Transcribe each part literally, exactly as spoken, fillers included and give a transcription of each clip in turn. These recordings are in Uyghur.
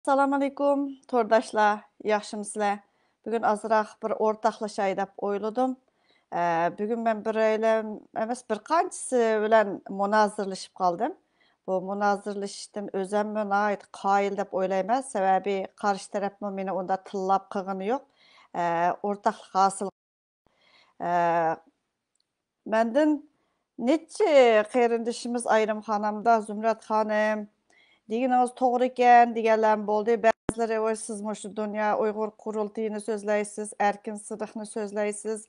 ئەسسالامۇئەلەيكۇم، تورداشلار، ياخشىمۇسىلەر؟ بۈگۈن ئازراق بىر ئورتاقلىشاي دەپ ئويلىدىم. ئە، بۈگۈن مەن بىرەيلەن ئەمەس، بىر قانچىسى بىلەن مۇنازىرىلىشىپ قالدىم. بۇ مۇنازىرىلىشىشتىن ئۆزەممۇ ناھايىتى قايىل دەپ ئويلايمەن، سەۋەبى قارشى تەرەپمۇ مېنى ئۇنداق تىللاپ قىلغىنى يوق. ئە، ئورتاقلىق ھاسىل. ئە، مەندىن نەچچە قېرىندىشىمىز ئايرىم خانامدا، زۇمرەت خانىم، دېگىنىڭىز توغرا ئىكەن، دېگەنلەرمۇ بولدى. بەزىلىرى، ۋاي، سىز مۇشۇ دۇنيا ئۇيغۇر قۇرۇلتىيىنى سۆزلەيسىز، ئەركىن سىدىقنى سۆزلەيسىز،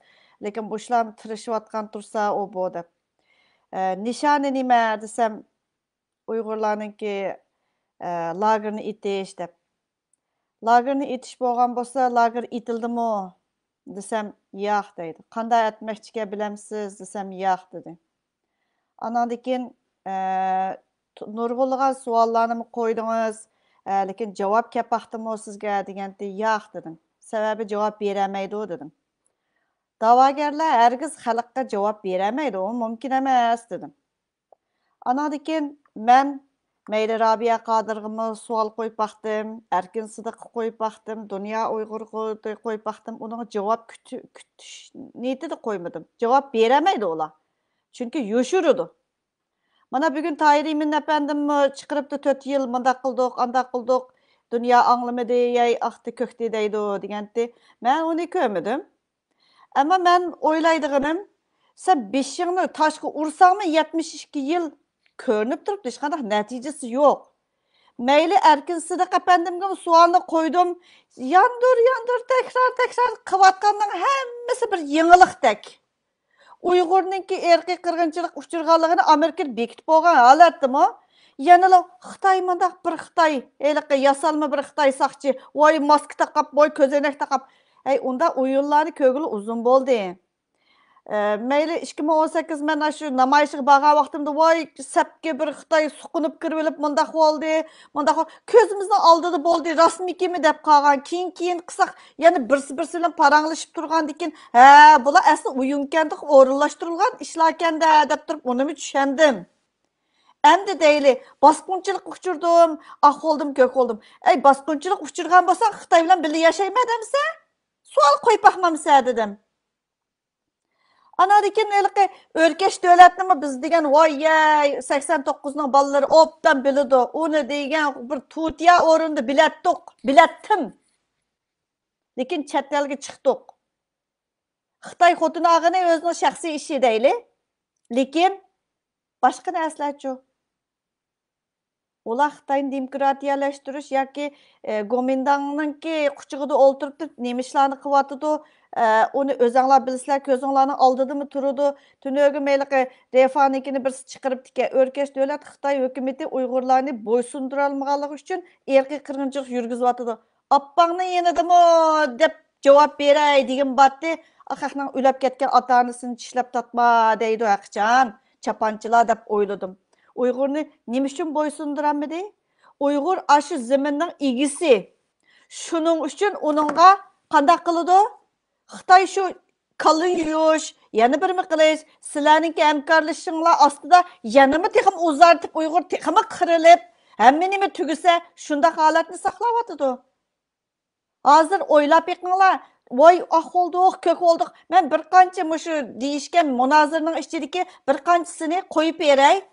لېكىن بۇشلار تىرىشىۋاتقان تۇرسا، ئۇ بۇ دەپ. ئە، نىشانى نېمە دېسەم، ئۇيغۇرلارنىڭكى، ئە، لاگېرنى ئېتىش دەپ. لاگېرنى ئېتىش بولغان بولسا، لاگېر ئېتىلدىمۇ دېسەم، ياق دەيدۇ. قانداق ئەتمەكچىكەن بىلەمسىز دېسەم، ياق دېدى. ئاناندىن كېيىن، ئە، نۇرغۇنلىغان سوئاللارنىمۇ قويدىڭىز، ئە، لېكىن جاۋاب كەپ باقتىمۇ سىزگە دېگەنتى، ياق دېدىم. سەۋەبى جاۋاب بېرەلمەيدۇ دېدىم. دەۋاگەرلەر ھەرگىز خەلققە جاۋاب بېرەلمەيدۇ، ئۇ مۇمكىن ئەمەس دېدىم. ئاناندىن كېيىن مەن مەيلى رابىيە قادىرغىمۇ سوئال قويۇپ باقتىم، ئەركىن سىدىققا قويۇپ باقتىم، دۇنيا ئۇيغۇرغا قويۇپ باقتىم. ئۇنىڭغا جاۋاب كۈتۈ-، كۈتۈش نىيىتىدە قويمىدىم. جاۋاب بېرەلمەيدۇ ئۇلار. چۈنكى يوشۇرىدۇ. مانا بۈگۈن تاھىر ئىمىن ئەپەندىممۇ چىقىرىپتۇ، تۆت يىل مۇنداق قىلدۇق، ئانداق قىلدۇق، دۇنيا ئاڭلىمىدى، يەي ئاقتى، كۆكتى دەيدۇ دېگەنتى. مەن ئۇنى كۆرمىدىم. ئەمما مەن ئويلايدىغىنىم، سەن بېشىڭنى تاشقا ئۇرساڭمۇ، يەتمىش ئىككى يىل كۆرۈنۈپ تۇرۇپتۇ، ھېچقانداق نەتىجىسى يوق. مەيلى ئەركىن سىدىق ئەپەندىمگىمۇ سوئالنى قويدۇم، ياندۇر، ياندۇر، تەكرار، تەكرار قىلىۋاتقاننىڭ ھەممىسى بىر يېڭىلىقتەك. ئۇيغۇرنىڭكى ئىرقىي قىرغىنچىلىققا ئۇچرىغانلىقىنى ئامېرىكىدا بېكىتىپ بولغان ھالەتتىمۇ، يەنىلا خىتاي مۇنداق بىر خىتاي، ھېلىقى ياسالما بىر خىتاي ساقچى، ۋاي ماسكا تاقاپ، ۋاي كۆزەينەك تاقاپ. ھەي، ئۇنداق ئويۇنلارنى كۆرگىلى ئۇزۇن بولدى. ئە، مەيلى، ئىككى مىڭ ئون سەككىز مەن ئاشۇ نامايىشقا بارغان ۋاقتىمدا، ۋاي سەپكە بىر خىتاي سۇقۇنۇپ كىرىۋېلىپ مۇنداق بولدى، مۇنداق بول-، كۆزىمىزنىڭ ئالدىدا بولدى، راستمىكىنمۇ دەپ قالغان. كېيىن، كېيىن قىلساق، يەنە بىرسى بىرسى بىلەن پاراڭلىشىپ تۇرغاندىكىن، ھە، بۇلار ئەسلى ئويۇنكەندە ئورۇنلاشتۇرۇلغان ئىشلاركەندە دەپ تۇرۇپ ئۇنىمۇ چۈشەندىم. ئەمدى دەيلى، باسقۇنچىلىققا ئۇچرىدىم، ئاق بولدۇم، كۆك بولدۇم. ئەي، باسقۇنچىلىققا ئۇچرىغان بولساڭ، خىتاي بىلەن بىللە ياشايمەن دەمسە؟ سوئال قويۇپ باقمامسە دېدىم. ئاناندىن كېيىن ھېلىقى ئۆركەش دۆلەتنىمۇ بىز دېگەن، ۋاي يەي، سەكسەن توققۇزنىڭ بالىلىرى ئوبدان بىلىدۇ. ئۇنى دېگەن بىر تۇتىيا ئورۇندا بىلەتتۇق، بىلەتتىم. لېكىن چەت ئەلگە چىقتۇق. خىتاي خوتۇن ئالغىنى ئۆزىنىڭ شەخسىي ئىشى دەيلى. لېكىن باشقا نەرسىلەرچۇ؟ ئۇلار خىتاينى دېموكراتىيەلەشتۈرۈش ياكى، ئە، گومىنداڭنىڭكى قۇچىقىدا ئولتۇرۇپ تۇرۇپ نېمە ئىشلارنى قىلىۋاتىدۇ؟ ئە، ئۇنى ئۆزەڭلار بىلىسىلەر، كۆزۈڭلارنىڭ ئالدىدىمۇ تۇرىدۇ. تۈنۈگۈن ھېلىقى رېفانىڭكىنى بىرسى چىقىرىپتىكەن، ئۆركەش دۆلەت خىتاي ھۆكۈمىتى ئۇيغۇرلارنى بويسۇندۇرالمىغانلىقى ئۈچۈن ئىرقىي قىرغىنچىلىق يۈرگۈزۈۋاتىدۇ. ئاپاڭنىڭ يېنىدىمۇ دەپ جاۋاب بېرەي دېگۈم بارتتى. ئاخاقنىڭ ئۆلۈپ كەتكەن ئاتا-ئانىسىنى چىشلەپ تارتما دەيدۇ ھەقىچان. چاپانچىلار دەپ ئويلىدىم. ئۇيغۇرنى نېمە ئۈچۈن بويسۇندۇرالمىدى؟ ئۇيغۇر ئاشۇ زېمىننىڭ ئىگىسى. شۇنىڭ ئۈچۈن ئۇنىڭغا قانداق قىلىدۇ؟ خىتاي شۇ كاللا يۇيۇش، يەنە بىرمە قىلىش، سىلەرنىڭكى ھەمكارلىشىشىڭلار ئاستىدا يەنىمۇ تېخىمۇ ئۇزارتىپ، ئۇيغۇر تېخىمۇ قىرىلىپ، ھەممە نېمە تۈگىسە، شۇنداق ھالەتنى ساقلاۋاتىدۇ. ھازىر ئويلاپ بېقىڭلار، ۋاي، ئاق بولدۇق، كۆك بولدۇق. مەن بىر قانچە مۇشۇ دېيىشكەن مۇنازىرىنىڭ ئىچىدىكى بىر قانچىسىنى قويۇپ بېرەي.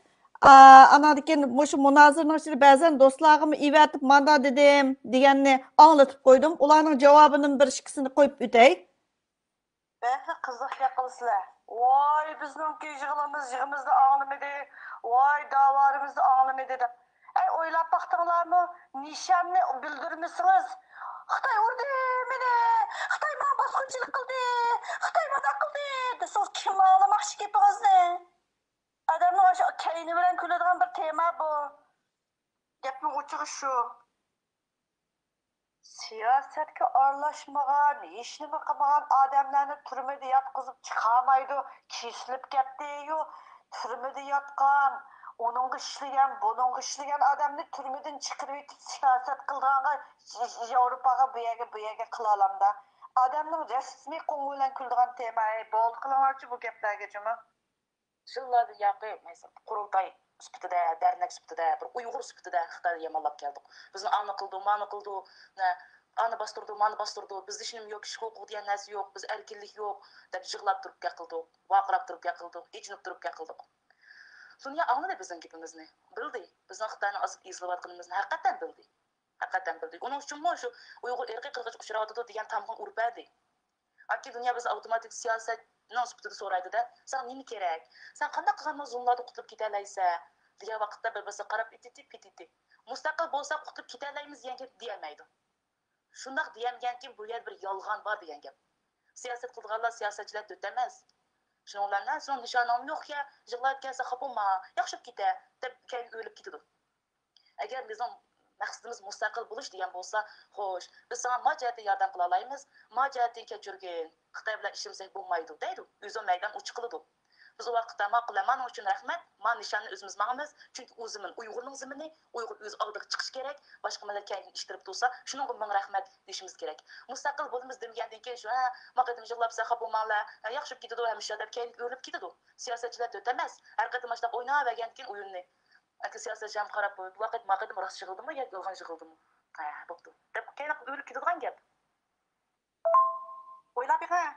ئا، ئاناندىن كېيىن مۇشۇ مۇنازىرىنىڭ ئىچىدە بەزەن دوستلارغىمۇ ئېۋەتىپ، مانا دېدىم دېگەننى ئاڭلىتىپ قويدۇم. ئۇلارنىڭ جاۋابىنىمۇ بىر ئىككىسىنى قويۇپ ئۆتەي. بەكلا قىزىق گەپ قىلىسىلەر. ۋاي، بىزنىڭكى يىغىنىمىز يىغىمىزنى ئاڭلىمىدى، ۋاي، داۋالىرىمىزنى ئاڭلىمىدى دەپ. ئەي، ئويلاپ باقتىڭلارمۇ؟ نىشاننى بىلدۈرمىسىڭىز، خىتاي ئۇردى مېنى، خىتاي ماڭا باسقۇنچىلىق قىلدى، خىتاي مۇنداق قىلدى دېسىڭىز، كىم ئاڭلىماقچى گېپىڭىزنى؟ ئادەمنىڭ ئاشۇ كەينى بىلەن كۈلىدىغان بىر تېما بۇ. گەپنىڭ ئوچۇقى شۇ. سىياسەتكە ئارىلاشمىغان، ھېچنېمە قىلمىغان ئادەملەرنى تۈرمىدە ياتقۇزۇپ چىقارمايدۇ. كېسىلىپ كەتتى-يۇ، تۈرمىدە ياتقان، ئۇنىڭغا ئىشلىگەن، بۇنىڭغا ئىشلىگەن ئادەمنى تۈرمىدىن چىقىرىۋېتىپ سىياسەت قىلىدىغانغا، ياۋروپاغا بۇ يەرگە، بۇ يەرگە قىلالامدا. ئادەمنىڭ رەسمىي قوڭغۇ بىلەن كۈلىدىغان تېما. ھەي، بولدى، قىلىڭلارچۇ بۇ گەپلەرگە جۇمۇ. يىللاردىن ياقى، مەسىلەن، قۇرۇلتاي سۈپىتىدە، دەرنەك سۈپىتىدە، بىر ئۇيغۇر سۈپىتىدە خىتاينى يامانلاپ كەلدۇق. بىزنى ئانى قىلىدۇ، مانى قىلىدۇ، نە، ئانى باستۇرىدۇ، مانى باستۇرىدۇ، بىزدە شۇنىمۇ يوق، كىشى ھوقۇقى دېگەن نەرسە يوق، بىز ئەركىنلىك يوق دەپ يىغلاپ تۇرۇپ گەپ قىلدۇق، ۋارقىراپ تۇرۇپ گەپ قىلدۇق، ئېچىنىپ تۇرۇپ گەپ قىلدۇق. دۇنيا ئاڭلىدى بىزنىڭ گېپىمىزنى، بىلدى، بىزنىڭ خىتاينىڭ ئازىپ ئېزىلىۋاتقىنىمىزنى ھەقىقەتەن بىلدى. ھەقىقەتەن بىلدى. ئۇنىڭ ئۈچۈنمۇ شۇ ئۇيغۇر ئىرقىي قىرغىنچىلىققا ئۇچراۋاتىدۇ دېگەن تامغىنى ئۇرۇپ بەردى. ئاكى دۇنيا بىزنى ئاپتوماتىك سىياسەتنىڭ سۈپىتىدە سورايدۇ-دە، ساڭا نېمە كېرەك؟ سەن قانداق قىلغاندا زۇلۇملاردىن قۇتۇلۇپ كېتەلەيسەن؟ دېگەن ۋاقىتتا بىر-بىرسىگە قاراپ ئىتىتىپ كېتىتتى. مۇستەقىل بولساق قۇتۇلۇپ كېتەلەيمىز دېگەن گەپ دېيەلمەيدۇ. شۇنداق دېيەلمىگەنكى بۇ يەردە بىر يالغان بار دېگەن گەپ. سىياسەت قىلىدىغانلار سىياسەتچىلەر دۆت ئەمەس. شۇنىڭ بىلەن سېنىڭ نىشانىڭمۇ يوق يا، يىغلاپ كەلسە خاپا بولما، ياخشى بولۇپ كېتە دەپ كەينىگە ئۆرۈلۈپ كېتىدۇ. ئەگەر بىزنىڭ مەقسىتىمىز مۇستەقىل بولۇش دېگەن بولسا، خوش، بىز ساڭا ما جەھەتتىن ياردەم قىلالايمىز، ما جەھەتتىن كەچۈرگىن، خىتاي بىلەن ئىشلىمىسەك بولمايدۇ دەيدۇ. ئۆزى مەيدان ئوچۇق قىلىدۇ. بىز ئۇ ۋاقىتتا ماقۇل، مانىڭ ئۈچۈن رەھمەت، ما نىشاننى ئۆزىمىز ماڭىمىز، چۈنكى ئۇ زېمىن ئۇيغۇرنىڭ زېمىنى، ئۇيغۇر ئۆزى ئالدىغا چىقىشى كېرەك، باشقا مىللەت كەينىدىن ئىتتىرىپ تۇرسا، شۇنىڭغا مىڭ رەھمەت دېيىشىمىز كېرەك. مۇستەقىل بولىمىز دېمىگەندىن كېيىن شۇ، ھە، ما قېتىم يىغلاپ سەن خاپا بولماڭلار، ھە، ياخشى بولۇپ كېتىدۇ ھەمىشە دەپ كەينىگە ئۆرۈلۈپ كېتىدۇ. سىياسەتچىلەر دۆت ئەمەس، ھەر قېتىم ئاشۇنداق ئويناۋەرگەندىكىن ئويۇننى. ئەكە سىياسەتچى ھەم قاراپ قويىدۇ، ۋاقىت ما قېتىم راست يىغىلدىمۇ ياكى يالغان يىغىلدىمۇ؟ ھە، بوپتۇ دەپ كەينىگە ئۆرۈلۈپ كېتىدىغان گەپ. ئويلاپ بېقىڭ.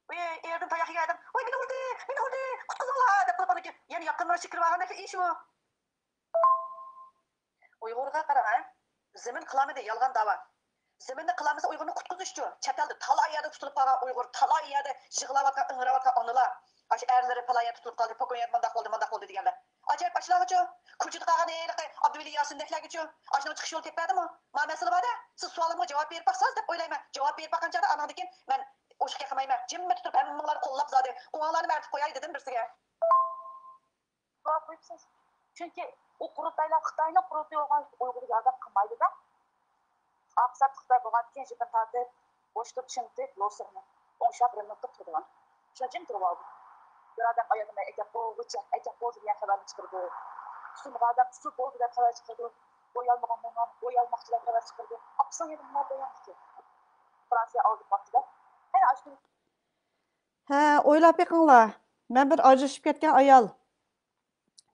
ئۇي، ئېرىدىن تاياق يېگەن ئادەم، ۋاي، مېنى ئۇردى، مېنى ئۇردى، قۇتقۇزۇڭلار دەپ قۇلىقىنى يەنە ياققىنىنى چىقىرىپ ئالغاندەك ئىشمۇ. ئۇيغۇرغا قاراڭ، ھە؟ زېمىن قىلالمىدى، يالغان داۋا. زېمىننى قىلالمىسا ئۇيغۇرنى قۇتقۇزۇشچۇ؟ چەت ئەلدە تالاي يەردە تۇتۇلۇپ قالغان ئۇيغۇر، تالاي يەردە يىغلاۋاتقان، ئىڭراۋاتقان ئانىلار. ئاشۇ ئەرلىرى پالاي يەردە تۇتۇلۇپ قالدى، پوكون يەردە مۇنداق بولدى، مۇنداق بولدى دېگەنلەر. ئاجايىپ ئاشۇلارغىچۇ؟ كوچىدا قالغان ھېلىقى ئابدۇۋەلى ياسىندەكلەرگىچۇ؟ ئاشۇنىڭ چىقىش يولى تېپىپ بەردىمۇ؟ ما مەسىلە بار-دە، سىز سوئالىمغا جاۋاب بېرىپ باقسىز دەپ ئويلايمەن. جاۋاب بېرىپ باققان چاغدا ئانىڭدىن كېيىن مەن ئوشۇق ياقمايمەن. جىممىدە تۇرۇپ ھەممىڭلارنى قوللاپ زادى ئوڭۇڭلارنى مەن ئېتىپ قوياي دېدىم بىرسىگە. جاۋاب قويۇپسىز. چۈنكى ئۇ قۇرۇلتايلار خىتاينىڭ قۇرۇلتىيى بولغان ئۇيغۇرغا ياردەم قىلمايدۇ-دە. ئاقساق خىتاي بولغاندىكىن يىپىنى تارتىپ، بوشلۇق چىڭىتىپ، لوسىغىنى ئوڭشاپ رېمونت قىلىپ تۇرىدىغان. شۇ جىم تۇرۇۋالدى. بىر ئادەم ئايالىنى ئەكەپ بولغۇچە، ئەكەپ بولدى دېگەن خەۋەرنى چىقىرىدۇ. تۇتۇلمىغان ئادەم تۇتۇپ بولدى دەپ خەۋەر چىقىرىدۇ. بويالمىغان بولغان، بويالماقچى دەپ خەۋەر چىقىرىدۇ. ئاپىسىنىڭ يېنىدا نېمىلەر بوياندىكىن؟ فرانسىيە ئالدىپ باقتى-دە. قېنى ئاشۇ ھە، ئويلاپ بېقىڭلار. مەن بىر ئاجرىشىپ كەتكەن ئايال.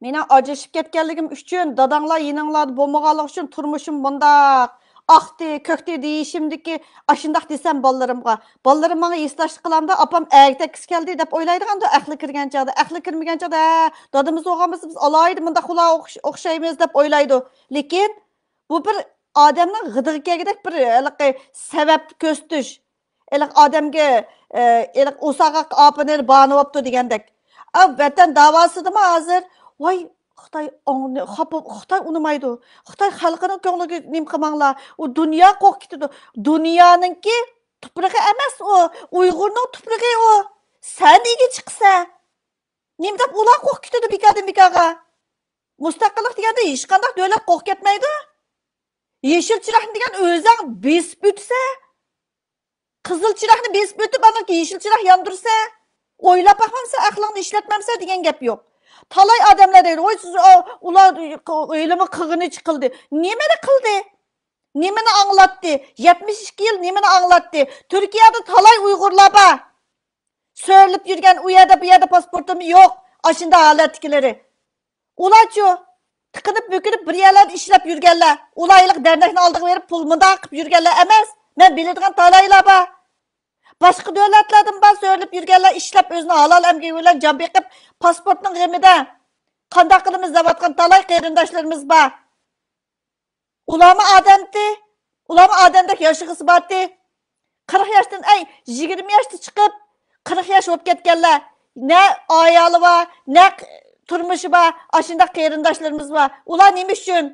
مېنىڭ ئاجرىشىپ كەتكەنلىكىم ئۈچۈن، داداڭلار يېنىڭلاردا بولمىغانلىقى ئۈچۈن تۇرمۇشۇم مۇنداق ئاقتى، كۆكتى دېيىشىمدىكى ئاشۇنداق دېسەم بالىلىرىمغا. بالىلىرىم ماڭا ھېسداشلىق قىلامدا، ئاپام ئەگدەككىسى كەلدى دەپ ئويلايدىغاندۇ، ئەقلى كىرگەن چاغدا. ئەقلى كىرمىگەن چاغدا، ھە، دادىمىز بولغان بولسا بىز ئالاھىدە مۇنداق ئۇلار ئوخش-، ئوخشايمىز دەپ ئويلايدۇ. لېكىن بۇ بىر ئادەمنىڭ غىدىقىغا كەلگۈدەك بىر ھېلىقى سەۋەب كۆرسىتىش. ھېلىقى ئادەمگە، ئە، ھېلىقى ئۇساغاق ئاپىنى باھانە بوپتۇ دېگەندەك. ئا، ۋەتەن داۋاسىدىمۇ ھازىر، ۋاي، خىتاي ئاڭ-، خاپا، خىتاي ئۇنىمايدۇ. خىتاي خەلقىنىڭ كۆڭلىگە نېمە قىلماڭلار. ئۇ دۇنيا قورقۇپ كېتىدۇ. دۇنيانىڭكى تۇپرىقى ئەمەس ئۇ. ئۇيغۇرنىڭ تۇپرىقى ئۇ. سەن ئىگە چىقىسەن. نېمە دەپ ئۇلار قورقۇپ كېتىدۇ بىكاردىن بىكارغا؟ مۇستەقىللىق دېگەندە ھېچقانداق دۆلەت قورقۇپ كەتمەيدۇ. يېشىل چىراغنى دېگەن ئۆزۈڭ بېسىپ ئۆتىسەن. قىزىل چىراغنى بېسىپ ئۆتۈپ، ئاندىن كېيىن يېشىل چىراغ ياندۇرىسەن. ئويلاپ باقمامسەن، ئەقلىڭنى ئىشلەتمەمسەن دېگەن گەپ يوق. تالاي ئادەملەر دەيدۇ، ۋاي، سىز، ئا، ئۇلار ھېلىمۇ قىلغىنىچە قىلدى. نېمىنى قىلدى؟ نېمىنى ئاڭلاتتى؟ يەتمىش ئىككى يىل نېمىنى ئاڭلاتتى؟ تۈركىيەدە تالاي ئۇيغۇرلار بار. سۆرىلىپ يۈرگەن، ئۇ يەردە، بۇ يەردە پاسپورتىمۇ يوق. ئاشۇنداق ھالەتتىكىلىرى. ئۇلارچۇ؟ تىقىنىپ، بۆكۈنۈپ، بىر يەرلەردە ئىشلەپ يۈرگەنلەر. ئۇلار ھېلىقى دەرنەكنىڭ ئالدىغا بېرىپ، پۇل مۇنداق قىلىپ يۈرگەنلەر ئەمەس. مەن بىلىدىغان تالايلار بار. باشقا دۆلەتلەردىن بار سۆرىلىپ يۈرگەنلەر، ئىشلەپ، ئۆزىنىڭ ھالال ئەمگىكى بىلەن جان بېقىپ، پاسپورتنىڭ غېمىدە. قانداق قىلىمىز دەۋاتقان تالاي قېرىنداشلىرىمىز بار. ئۇلارمۇ ئادەمتى؟ ئۇلارمۇ ئادەمدەك ياشىغۇسى بارتى؟ قىرىق ياشتىن، ئەي، يىگىرمە ياشتا چىقىپ، قىرىق ياش بولۇپ كەتكەنلەر، نە ئايالى بار، نە ق-، تۇرمۇشى بار، ئاشۇنداق قېرىنداشلىرىمىز بار. ئۇلار نېمە ئۈچۈن؟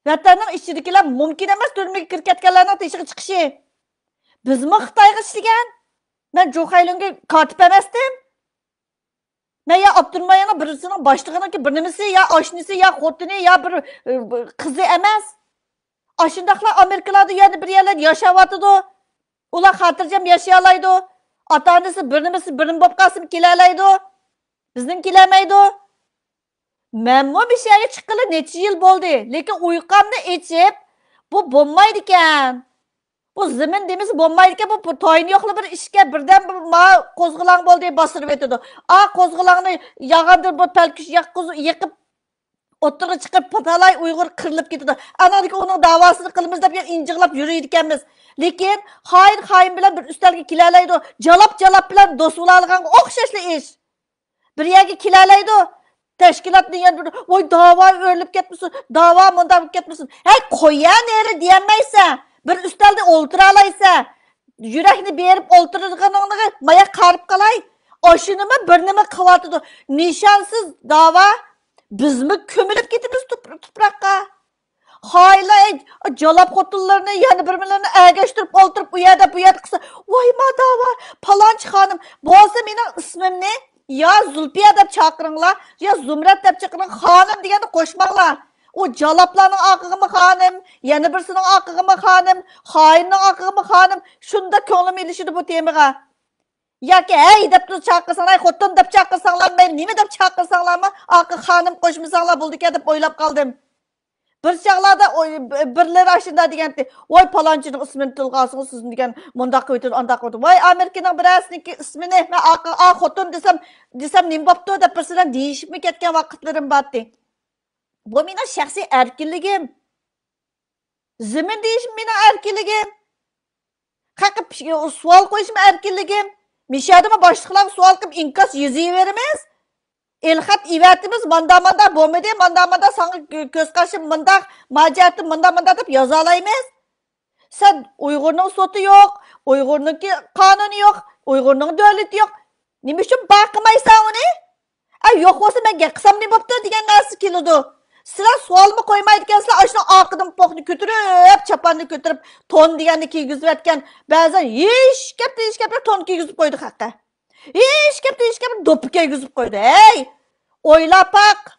ۋەتەننىڭ ئىچىدىكىلەر مۇمكىن ئەمەس تۈرمىگە كىرىپ كەتكەنلەرنىڭ تېشىغا چىقىشى. بىزمۇ خىتايغا ئىشلىگەن. مەن جۇخەيلۈنگە كاتىپ ئەمەستىم. مەن يا ئاپتونوم رايوننىڭ بىرسىنىڭ باشلىقىنىڭكى بىر نېمىسى، يا ئاشنىسى، يا خوتۇنى، يا بىر، ئى، بىر قىزى ئەمەس. ئاشۇنداقلار ئامېرىكىلاردا يەنە بىر يەرلەردە ياشاۋاتىدۇ. ئۇلار خاتىرجەم ياشىيالايدۇ. ئاتا-ئانىسى بىر نېمىسى، بىر نېمە بولۇپ قالسىمۇ كېلەلەيدۇ. بىزنىڭ كېلەلمەيدۇ. مەنمۇ مۇشۇ يەرگە چىققىلى نەچچە يىل بولدى، لېكىن ئۇيقامنى ئېچىپ، بۇ بولمايدىكەن. بۇ زېمىن دېمىسە بولمايدىكەن، بۇ، بۇ توينى يوقلا بىر ئىشكە بىردەم بىر ما قوزغىلاڭ بولدى، باستۇرۇپ ئۆتىدۇ. ئا قوزغىلاڭنى ياغاندىن بۇ پەلكۈش ياققۇز-، يېقىپ، ئوتتۇرىغا چىقىپ، تالاي ئۇيغۇر قىرىلىپ كېتىدۇ. ئاناندىكى ئۇنىڭ داۋاسىنى قىلىمىز دەپ يەنە ئىنجىقلاپ يۈرىدىكەنمىز. لېكىن خائىن خائىن بىلەن بىر ئۈستەلگە كېلەلەيدۇ. جالاپ جالاپ بىلەن دوست بولالايدىغانغا ئوخشاشلا ئىش. بىر يەرگە كېلەلەيدۇ. تەشكىلاتنى يەنە بىر، ۋاي، داۋا ئۆرۈلۈپ كەتمىسۇن، داۋا مۇنداق بولۇپ كەتمىسۇن. ھەي، قويە نېرى دېيەلمەيسەن. بىر ئۈستەلدە ئولتۇرالايسەن. يۈرەكنى بېرىپ ئولتۇرىدىغىنىڭغا مايا قارىپ قالاي. ئاشۇنىمۇ بىر نېمە قىلىۋاتىدۇ. نىشانسىز داۋا، بىزمۇ كۆمۈلۈپ كېتىمىز تۇپ-، تۇپراققا. خائىنلار، ئەي، جالاپ خوتۇنلىرىنى، يەنە بىرمىلىرىنى ئەگەشتۈرۈپ ئولتۇرۇپ، ئۇ يەردە، بۇ يەردە قىلسا، ۋاي ما داۋا، پالانچى خانىم، بولسا مېنىڭ ئىسمىمنى يا زۇلپىيە دەپ چاقىرىڭلار، يا زۇمرەت دەپ چاقىرىڭ، خانىم دېگەننى قوشماڭلار. ئۇ جالاپلارنىڭ ئاقىغىمۇ خانىم، يەنە بىرسىنىڭ ئاقىغىمۇ خانىم، خائىننىڭ ئاقىغىمۇ خانىم، شۇنداق كۆڭلۈم ئېلىشىدۇ بۇ تېمىغا. ياكى ھەي دەپلا چاقىرساڭلار، ھەي خوتۇن دەپ چاقىرساڭلار، مەيلى نېمە دەپ چاقىرساڭلارمۇ، ئاقا خانىم قوشمىساڭلار بولىدىكەن دەپ ئويلاپ قالدىم. بىر چاغلاردا ئوي-، بىرلىرى ئاشۇنداق دېگەنتى، ۋاي پالانچىنىڭ ئىسمىنى تىلغا ئالسىڭىز سىزنى دېگەن مۇنداق قىلىۋېتىدۇ، ئانداق قىلىۋېتىدۇ. ۋاي ئامېرىكىنىڭ بىرەرسىنىڭكى ئىسمىنى مەن ئاقا، ئا خوتۇن دېسەم، دېسەم نېمە بوپتۇ دەپ بىرسىدىن دېيىشىپمۇ كەتكەن ۋاقىتلىرىم بارتى. بۇ مېنىڭ شەخسىي ئەركىنلىكىم. زېمىن دېيىشىم مېنىڭ ئەركىنلىكىم. خەققە پىش-، سوئال قويۇشۇم ئەركىنلىكىم. مىشەدىمۇ باشلىقلارغا سوئال قىلىپ ئىنكاس يېزىۋېرىمىز. ئېلخەت ئېۋەتىمىز، ماندا ماندا بولمىدى، ماندا ماندا ساڭا كۆ-، كۆز قارىشىم مۇنداق، ما جەھەتتىن ماندا ماندا دەپ يازالايمىز. سەن ئۇيغۇرنىڭ سوتى يوق، ئۇيغۇرنىڭكى قانۇنى يوق، ئۇيغۇرنىڭ دۆلىتى يوق. نېمە ئۈچۈن باقمايسەن ئۇنى؟ ئە، يوق بولسا مەن گەپ قىلسام نېمە بوپتۇ دېگەن نەرسە كېلىدۇ. سىلەر سوئالمۇ قويمايدىكەنسىلەر، ئاشۇنىڭ ئارقىدىن پوقنى كۆتۈرۈپ، چاپاننى كۆتۈرۈپ، تون دېگەننى كىيگۈزۈۋەتكەن. بەزىدە ھېچ گەپتىن ھېچ گەپتىن تون كىيگۈزۈپ قويىدۇ خەققە. ھېچ گەپتىن ھېچ گەپتىن دوپپا كىيگۈزۈپ قويىدۇ. ھەي! ئويلاپ باق.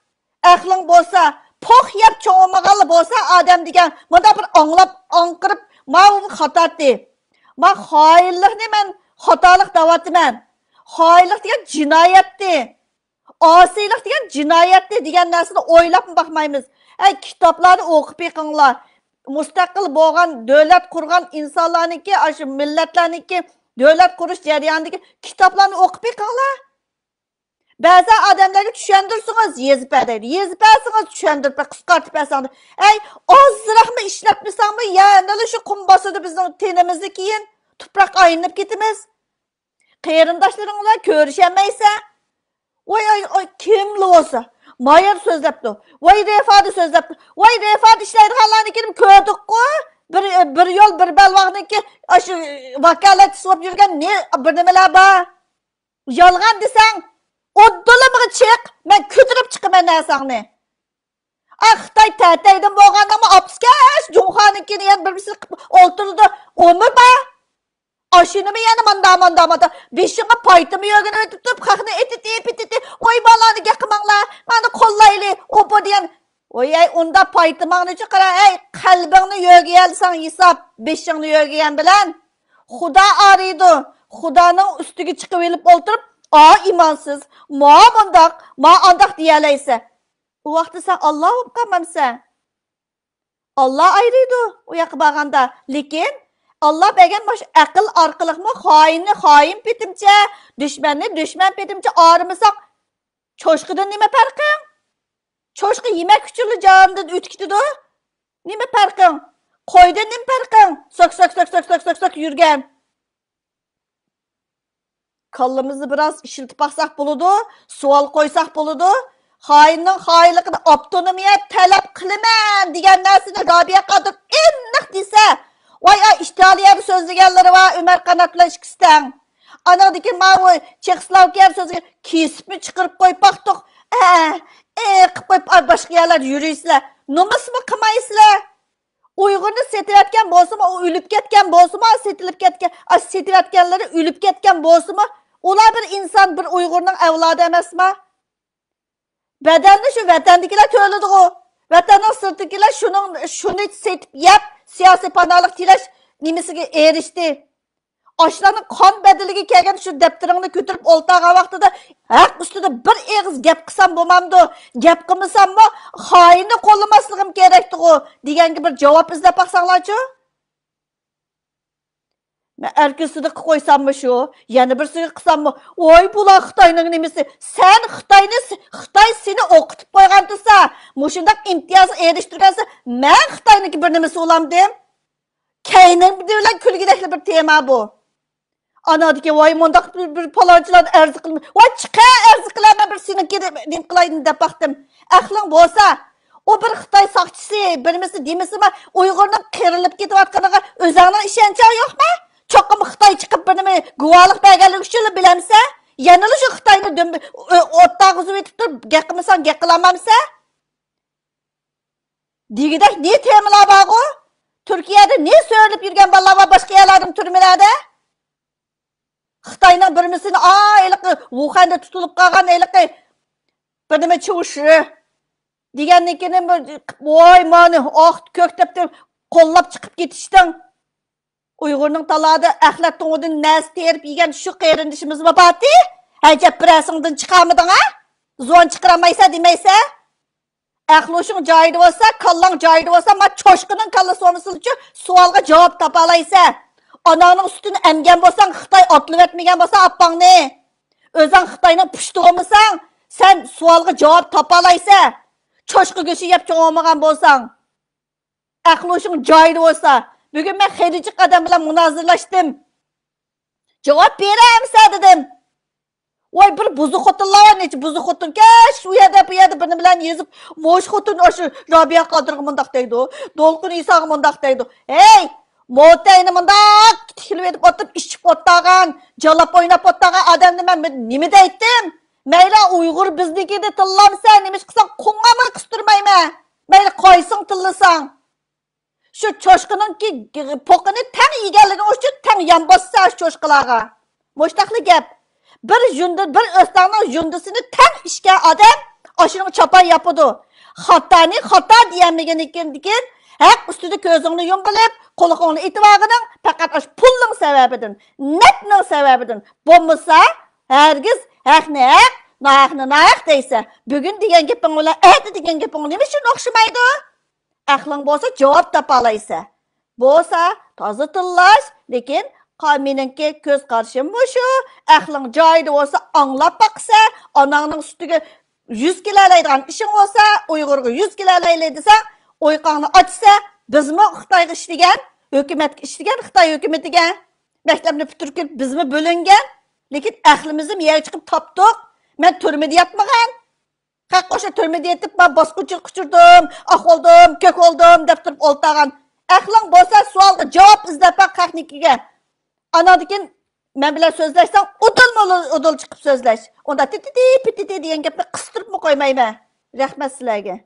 ئەقلىڭ بولسا، پوق يەپ چوڭىمىغانلا بولسا ئادەم دېگەن، مۇنداق بىر ئاڭلاپ، ئاڭقىرىپ، ماۋۇ خاتاتى. ما خائىنلىقنى مەن خاتالىق دەۋاتىمەن. خائىنلىق دېگەن جىنايەتتى. ئاسىيلىق دېگەن جىنايەتتى دېگەن نەرسىنى ئويلاپمۇ باقمايمىز. ئەي، كىتابلارنى ئوقۇپ بېقىڭلار. مۇستەقىل بولغان، دۆلەت قۇرغان ئىنسانلارنىڭكى، ئاشۇ مىللەتلەرنىڭكى دۆلەت قۇرۇش جەريانىدىكى كىتابلارنى ئوقۇپ بېقىڭلار. بەزى ئادەملەرگە چۈشەندۈرسىڭىز، يېزىپ بەر دەيدۇ. يېزىپ بەرسىڭىز، چۈشەندۈرۈپ بەر، قىسقارتىپ بەرسەڭ. ئەي، ئازراقمۇ ئىشلەتمىسەڭمۇ، يەنىلا شۇ قۇم باسىدۇ بىزنىڭ تېنىمىزنى كېيىن. تۇپراققا ئايلىنىپ كېتىمىز. قېرىنداشلىرىڭ بىلەن كۆرۈشەلمەيسەن. ۋاي، ئاي، ئاي، كىملا بولسا، مايار سۆزلەپتۇ. ۋاي، رېفادا سۆزلەپتۇ. ۋاي، رېفادا ئىشلەيدىغانلارنىڭكىنى كۆردۇققۇ. بىر، بىر يول، بىر بەلباغنىڭكى ئاشۇ ۋاكالەتچىسى بولۇپ يۈرگەن نى-، بىر نېمىلەر بار. يالغان دېسەڭ، ئۇددىلىمىغا چىق، مەن كۆتۈرۈپ چىقىمەن نەرسەڭنى. ئا، خىتاي تەتەيدىن بولغاندىمۇ ئاپسىكەش جۇڭخۇانىڭكىنى يەنە بىرسى قىلىپ ئولتۇرىدۇ. ئۇمۇ بار. ئاشۇنىمۇ يەنە ماندا، ماندا، ماندا. بېشىڭغا پايتىمۇ يۆگىنىپ ئۆتۈپ، خەقنى ئېتىتى، پېتىتى، ۋاي بالانى گەپ قىلماڭلار، مانا قوللايلى، ئوپا دېگەن. ۋاي، ئەي، ئۇندا پايتىماڭنى چىقار، ئەي، قەلبىڭنى يۆگىيەلىسەڭ ھېساب، بېشىڭنى يۆگىگەن بىلەن. خۇدا ئارىيدۇ، خۇدانىڭ ئۈستىگە چىقىۋېلىپ ئولتۇرۇپ، ئا ئىمانسىز، ما مۇنداق، ما ئانداق دېيەلەيسەن. ئۇ ۋاقىتتا سەن ئاللا بولۇپ قالمامسەن؟ ئاللا ئايرىيدۇ ئۇ ياققا بارغاندا. لېكىن ئاللا بەرگەن مۇشۇ ئەقىل ئارقىلىقمۇ خائىننى خائىن پېتىمچە، دۈشمەننى دۈشمەن پېتىمچە ئايرىمىساق، چوشقىدىن نېمە پەرقىڭ؟ چوشقا يېمەك ئۈچۈنلا جانىدىن ئۆتۈپ كېتىدۇ. نېمە پەرقىڭ؟ قويدىن نېمە پەرقىڭ؟ سۆك، سۆك، سۆك، سۆك، سۆك، سۆك، سۆك يۈرگەن. كاللىمىزنى بىراز ئىشلىتىپ باقساق بولىدۇ، سوئال قويساق بولىدۇ. خائىننىڭ خائىنلىقىدا ئاپتونومىيە تەلەپ قىلىمەن دېگەن نەرسىنى رابىيە قادىر ئېنىق دېسە، ۋاي، ئا، ئىتالىيەدە سۆزلىگەنلىرى بار، ئۆمەر قانات بىلەن ئىككىسى تەڭ. ئانىڭدىكى ماۋۇ چېخسلوۋاكىيەدە سۆزلىگەن، كېسىپمۇ چىقىرىپ قويۇپ باقتۇق. ئە، ئېقىپ قويۇپ، ئا، باشقا يەرلەردە يۈرىسىلەر. نومۇسمۇ قىلمايسىلەر. ئۇيغۇرنى سېتىۋەتكەن بولسىمۇ، ئۇ ئۆلۈپ كەتكەن بولسىمۇ، سېتىلىپ كەتكەن، ئاشۇ سېتىۋەتكەنلىرى ئۆلۈپ كەتكەن بولسىمۇ، ئۇلار بىر ئىنسان، بىر ئۇيغۇرنىڭ ئەۋلادى ئەمەسما؟ بەدەلنى شۇ ۋەتەندىكىلەر تۆلىدىغۇ. ۋەتەننىڭ سىرتىدىكىلەر شۇنىڭ، شۇنى سېتىپ يەپ، سىياسىي پاناھلىق تىلەش نېمىسىگە ئېرىشتى. ئاشۇلارنىڭ قان بەدىلىگە كەلگەن شۇ دەپتىرىڭنى كۆتۈرۈپ ئولتۇرغان ۋاقتىدا، ھەق ئۈستىدە بىر ئېغىز گەپ قىلسام بولمامدۇ؟ گەپ قىلمىساممۇ، خائىننى قوللىماسلىقىم كېرەكتىغۇ، دېگەنگە بىر جاۋاب ئىزدەپ باقساڭلارچۇ؟ مەن ئەركىن سىدىققا قويساممۇ شۇ، يەنە بىرسىگە قىلساممۇ، ۋاي، بۇلار خىتاينىڭ نېمىسى؟ سەن خىتاينى، خىتاي سېنى ئوقۇتۇپ قويغان تۇرسا، مۇشۇنداق ئىمتىيازغا ئېرىشتۈرگەنسە، مەن خىتاينىڭكى بىر نېمىسى بولامدىم؟ كەينىڭ بىلەن كۈلگۈدەكلا بىر تېما بۇ. ئانادىكى، ۋاي، مۇنداق بىر، بىر پالانچىلارنى ئەرز قىلماي، ۋاي، چىقە، ئەرز قىلە، مەن بىر سېنىڭكى نېمە قىلاي دەپ باقتىم. ئەقلىڭ بولسا، ئۇ بىر خىتاي ساقچىسى، بىرمىسى دېمىسىمۇ، ئۇيغۇرنىڭ قىرىلىپ كېتىۋاتقىنىغا ئۆزۈڭنىڭ ئىشەنچىڭ يوقمۇ؟ چوقۇم خىتاي چىقىپ بىر نېمە گۇۋاھلىق بەرگەنلىكى ئۈچۈنلا بىلەمسە؟ يەنىلا شۇ خىتاينى دۈم-، ئۆ-، ئوتتاغا ئۈزۈۋېتىپ تۇرۇپ گەپ قىلمىساڭ گەپ قىلالمامسە؟ دېگۈدەك نى تېمىلار بارغۇ؟ تۈركىيەدە نى سۆرىلىپ يۈرگەن بالىلار بار باشقا يەرلەردىمۇ تۈرمىلەردە؟ خىتاينىڭ بىرمىسىنى، ئا، ھېلىقى ۋۇخەندە تۇتۇلۇپ قالغان ھېلىقى بىر نېمە چىۋۇشى دېگەننىڭكىنى، ۋاي، مانى، ئاق كۆك دەپ قوللاپ چىقىپ كېتىشتىڭ. ئۇيغۇرنىڭ تالادا ئەخلەت تۇڭىدىن نەرسە تېرىپ يېگەن شۇ قېرىندىشىمىزمۇ بارتى. ئەجەب بىرەرسىڭدىن چىقارمىدىڭ ھە؟ زۇۋان چىقىرالمايسەن دېمەيسەن. ئەقلى ھوشۇڭ جايىدا بولسا، كاللاڭ جايىدا بولسا، ما چوشقىنىڭ كاللىسى بولمىسىنچۇ سوئالغا جاۋاب تاپالايسەن. ئاناڭنىڭ سۈتىنى ئەمگەن بولساڭ، خىتاي ئاتلىۋەتمىگەن بولسا ئاپاڭنى. ئۆزۈڭ خىتاينىڭ پۇشتى بولمىساڭ، سەن سوئالغا جاۋاب تاپالايسەن. چوشقا گۆشى يەپ چوڭ بولمىغان بولساڭ. ئەقلى ھوشۇڭ جايىدا بولسا، بۈگۈن مەن خېلى جىق ئادەم بىلەن مۇنازىرىلەشتىم. جاۋاب بېرەمسە دېدىم. ۋاي، بىر بۇزۇق خوتۇنلار بار، نەچچە بۇزۇق خوتۇنكەن، شۇ يەردە، بۇ يەردە بىرنېمىلەرنى يېزىپ، مۇشۇ خوتۇن ئاشۇ رابىيە قادىرغا مۇنداق دەيدۇ، دولقۇن ئىساغا مۇنداق دەيدۇ. ھەي، موتەينى مۇنداق تىكلىۋېتىپ ئولتۇرۇپ، ئىچىپ ئولتۇرغان، جالاپ ئويناپ ئولتۇرغان ئادەمنى مەن نېمە دەيتتىم؟ مەيلى، ئۇيغۇر بىزنىكىنى تىللامسەن، نېمە ئىش قىلساڭ، قوڭغاقمۇ قىستۇرمايمەن. مەيلى، قايسىڭ تىللىساڭ. شۇ چوشقىنىڭكى پوقىنى تەڭ يېگەنلىكىڭ ئۈچۈن تەڭ يان باسىسەن شۇ چوشقىلارغا. مۇشتاقلا گەپ. بىر ژۇندى، بىر ئۆستەڭنىڭ ژۇندىسىنى تەڭ ئىچكەن ئادەم ئاشۇنىڭغا چاپان ياپىدۇ. خاتانى خاتا دېيەلمىگەندىن كېيىن، ھەق ئۈستىدە كۆزۈڭنى يۇمۇۋېلىپ، قۇلىقىڭنى ئېتىۋالغىنىڭ پەقەت ئاشۇ پۇلنىڭ سەۋەبىدىن، نەپنىڭ سەۋەبىدىن. بولمىسا، ھەرگىز ھەقنى ھەق، ناھەقنى ناھەق دەيسەن. بۈگۈن دېگەن گېپىڭ بىلەن ئەتە دېگەن گېپىڭ نېمە ئۈچۈن ئوخشىمايدۇ؟ ئەقلىڭ بولسا جاۋاب تاپالايسەن. بولسا تازا تىللاش، لېكىن قا-، مېنىڭكى كۆز قارىشىم مۇشۇ. ئەقلىڭ جايىدا بولسا ئاڭلاپ باقىسەن، ئاناڭنىڭ سۈتىگە يۈز كېلەلەيدىغان ئىشىڭ بولسا، ئۇيغۇرغا يۈز كېلەلەيلى دېسەڭ، ئويقاڭنى ئاچىسەن، بىزمۇ خىتايغا ئىشلىگەن، ھۆكۈمەتكە ئىشلىگەن، خىتاي ھۆكۈمىتىگە. مەكتەپنى پۈتتۈرۈپ كېلىپ بىزمۇ بۆلۈنگەن، لېكىن ئەقلىمىزنى مىيەگە چىقىپ تاپتۇق. مەن تۈرمىدە ياتمىغان. خەق ئوشۇ تۈرمىدە يېتىپ، مەن باسقۇنچىلىق ئۇچۇردۇم، ئاق بولدۇم، كۆك بولدۇم دەپ تۇرۇپ ئولتۇرغان. ئەقلىڭ بولسا سوئالغا جاۋاب ئىزدەپ باق خەقنىڭكىگە. ئاناندىن كېيىن مەن بىلەن سۆزلەشسەڭ، ئۇدۇلمۇ ئۇدۇل چىقىپ سۆزلەش. ئۇندا تىتىتى، پىتىتى دېگەن گەپنى قىستۇرۇپمۇ قويمايمەن. رەھمەت سىلەرگە.